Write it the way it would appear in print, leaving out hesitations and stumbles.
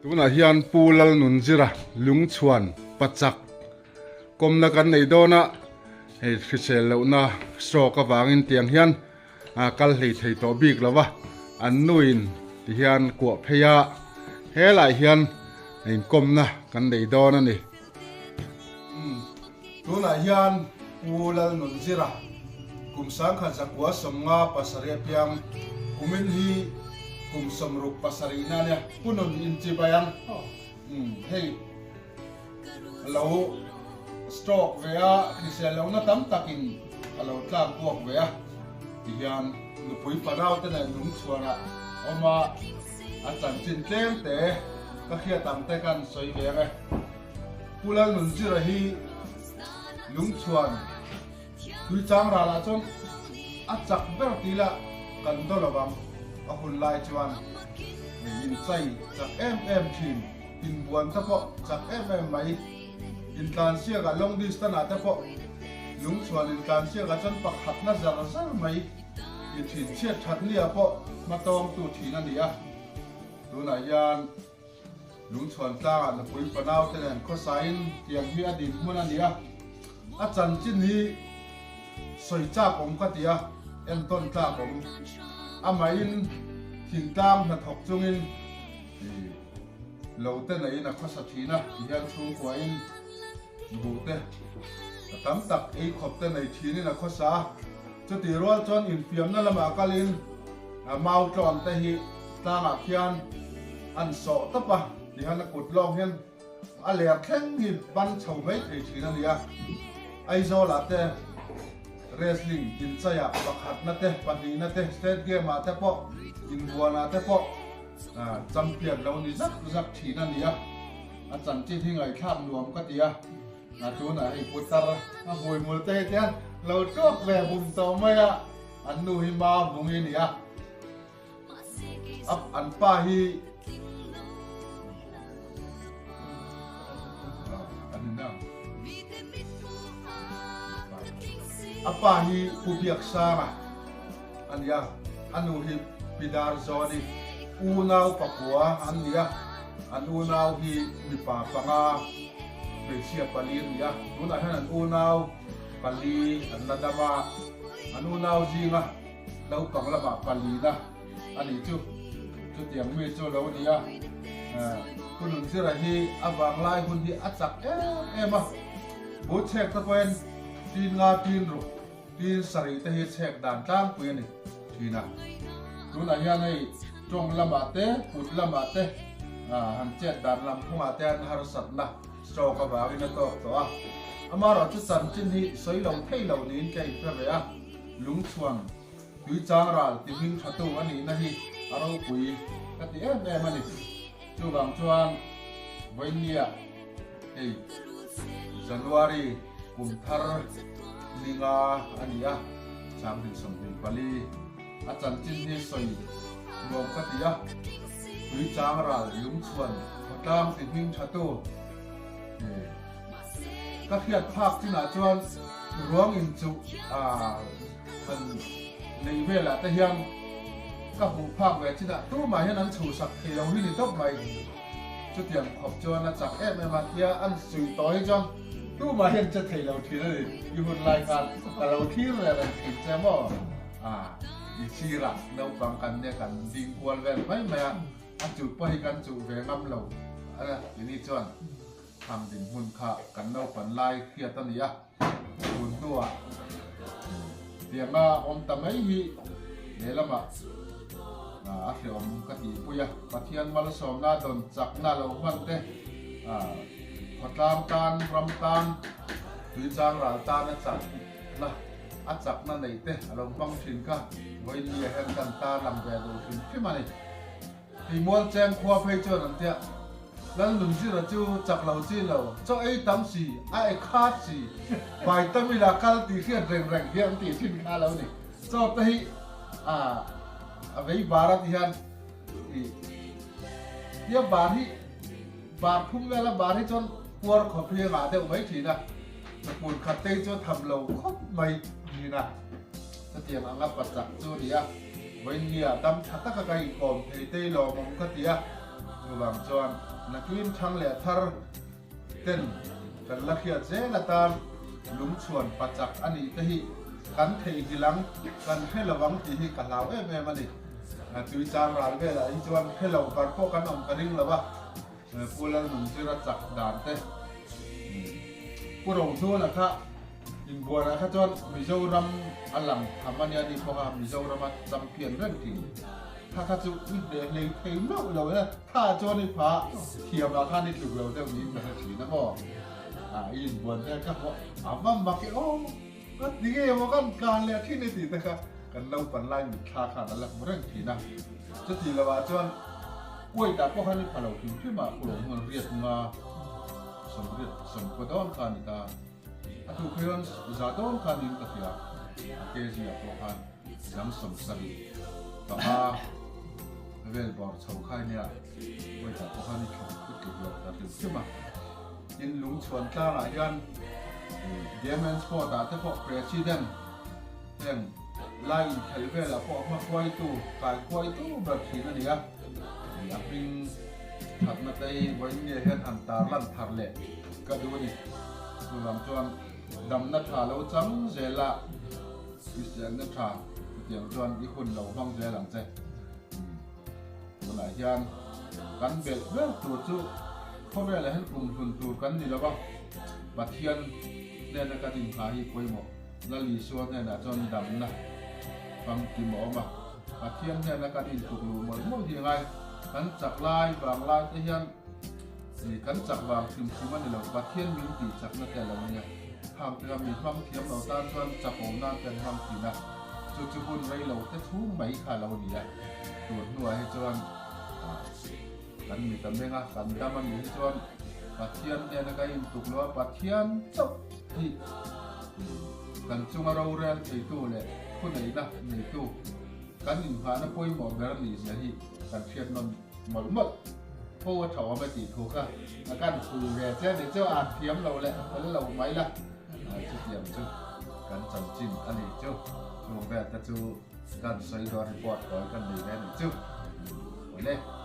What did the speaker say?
Tunah hian Pu Lalnunzira lungchhuan pachak kawmna kan nei dawn a, hei hrisel lohna stroke avangin tiang hian kal hlei thei tawh bik lo va, an nuin ti hian kuah phei a, helaiah hian inkawmna kan nei dawn a ni. Tunah hian Pu Lalnunzira kum 1997 apiang kumin hi kum 67 na ania, Pu Nun inchibai ang. Hei lo stroke ve a, hrisel lohna tam takin a lo tlak buak ve a, tihian nupui fanau te nen lungchhuanah awm a, a chanchin tlem te ka hriat ang te kan sawi ve ang e. Pu Lalnunzira hi lungchhuan Tuichang ralah chuan a chak ber tih lah kan daw lo vang, a hun lai chuan inchai chak em em thin, inbuan te pawh chak em em mai, intlansiakah long distance ah te pawh lungchhuan intlansiakah chuan pakhatna zar zar mai ni thin, chhiat that nia pawh hmatawngtu thin a ni a, tunah hian. Lungchhuan tlangah nupui fanau te nen khawsain tiang hi a din hmun a ni a, a chanchin hi sawi chak awm ka ti a, entawn tlak awm. Amahin thingtlang hnathawk chungin lo te neiin a khawsa thin a, tihian chhungkuain buh te tam tak ei khawp te nei thinin a khawsa a, chutih rual chuan infiamna lamah kalin Mau tlawn te hi tlangah khian an sawh tawp a, tihian a kut lawng hian a ler thleng hi ban chho mai thei thin a ni a. Aizawlah te wrestling inchaiah pakhatna te, pahnihna te, state game ah te pawh, inbuanah te pawh champion lo ni zak zak thin a ni a. A chanchin hi ngaihthlak nuam ka ti a, tunah hei putar a hmuihmul te hi tihian lo tawk ve bum tawh mai a. An nu hi ma vung i ni a, an pa hi a pa hi Pu Biaksanga a ni a, a nu hi Pi Darzawni, unau pakua an ni a, an unau hi mipa panga hmeichhia pali an ni a, tunah hian an unau pali an la dam a. An unau zinga naupang lamah palina a nih chu. Chutiang mi chu lo ni a, Pu Nunzira hi a vanglai hun hi a chak em em a. Bu chhek te pawhin tin nga tin ruk, tin sarih te hi chhek dan tlangpui a ni thin a. Tunah hian hei tawng lamah te, kut lamah te, han chet dan lam phungah te an harsatna Stroke avangin a tawk tawh a, amaherawhchu chanchin hi sawi lo thei lo niin ka inhre ve a, lungchhuan tuichang ral ti hming thatu a nihna hi a ropui ka ti em em a ni. Chuvang chuan vawinia hei January kum thar ninga a ni a, 2024 a chanchin hi sawi nuam ka ti a. Tuichang ral lungchhuan khawtlang ti hming thatu ka hriat phak chinah chuan ruang in chuh han nei velah te hian ka hmuh phak ve chinah tumah hian an chhuhsak thei lo hi ni tawp mai. Chutiang khawp chuan a chak em em a, tia an suih tawh hi chuan tumah hian che thei lo thin a ni. I hun lai khan ka lo thlir reng reng thin che maw? I sirah naupang kan nia kan ding kual vel mai mai a, a chuh pawh hi kan chuh ve ngam lo a tini chuan thang dinhmun kha kan naupan lai hriat a ni a, tun hnuah tianga awm ta mai hi lehlamah a hreawm ka tihpui a, Pathian malsawmna dawn chakna lo hman te khawtlang tan ram tan tuichang ral tan a chakna. A chakna neih te a lo hmang thin kha vawiin hian kan tarlang ve duh hrim hrim a ni. Timual cheng khua phei chuan an tia, Lalnunzira chu chak lo chi lo, chaw ei tam si, a e khat si, vitamin a kal tih hriat reng reng hi an tih thin kha a lo ni. Chaw te hi a vei bar a ti hian i tia bar hi bar phum vel a bar hi chuan puar khawp hi a ngah deuh mai thin a. Chapun khat te chu tham lo khawp mai thin a, chutiang anga pa chak chu a ni a, vawinia dam tha taka ka inkawm thei te i lawmawm ka ti a. Chuvang chuan nakin thang leh thar ten kan la hriat zel atan lungchhuan pachak a nih te hi kan theihnghilh ang, kan hre lo ang tih hi ka hlau em em a ni. Tui chang ral velah hi chuan hre lo bar pawh kan awm ka ring lo a, Pu Lalnunzira chak dan te Pu Rohnuna kha inbuanah kha chuan Mizoram a lang tham a nia ni pawh kha Mizorama champion reng thin. Kha kha chu i hneh hlei thei meuh lo e, tha chuan i pha thiam ah khan i tluk lo deuh niin ka hre thin a maw? Ah i inbuan vel kha pawh a va mak e aw, ka ti nge maw kan tlan leh thin e tih te kha kan naupan lai mitthla khan a la hmu reng thin a. Chuti lo ah chuan Kuwait ah pawh khan i pha lo hrim hrim a, Purong hmun riat nga sawmriat sawmkua dawn kha a ni ta. A tu phei rawn za dawn kha niin ka hria, a kg ah pawh khan dang 75 vel bawr chho kha nia weight ah pawh khan i thlawk i tluk loh ta hrim hrim a. Tin lungchhuan tlangah hian Game and Sport ah te pawh President heng lai inkhelh velah pawh hma hruaitu kaikuaitu ber thin a ni a, a hming thatna te hi vawiin nge hian han tarlan thar leh ka duh a ni. Chuvang chuan damna tha lo chang zel a, hriselna tha chutiang chuan i hun lo hmang zel ang che. Tunah hian kan belh ber tur chu khawvelah hian kum hlun tur kan ni lo va, Pathian hnena kan inhma hi pawimawh. Lal Isua hnenah chuan damna famkim a awm a, Pathian hnena kan intuk luh mawlh mawlh hi a ngai. Kan chak lai vang lai te hian Kan chak vang hrim hrim a ni lo, Pathian min tih chakna te a lo nia. Khang te kha mi hmang thiam lo tan chuan chak awm nan te an hmang thin a, chu chu hun rei lo te chhung mai kha a lo ni a. Tun hnuah hi chuan kan mit a meng a, kan dam a nih hi chuan Pathian hnena ka intuk lo a, Pathian chauh hi kan chunga rorel theitu leh thuneihna neitu kan inhmahna pawimawh ber a nih zia hi kan hriat nawn mawlh mawlh. Ho a tha awm e tih thu kha a kan phui ve che ni chu a thiam lo leh fel lo mai la, chutiang chu kan chanchin a ni chu, chung vel te chu kan sawi dawn report tawi kan nei ve ni chu. Awle.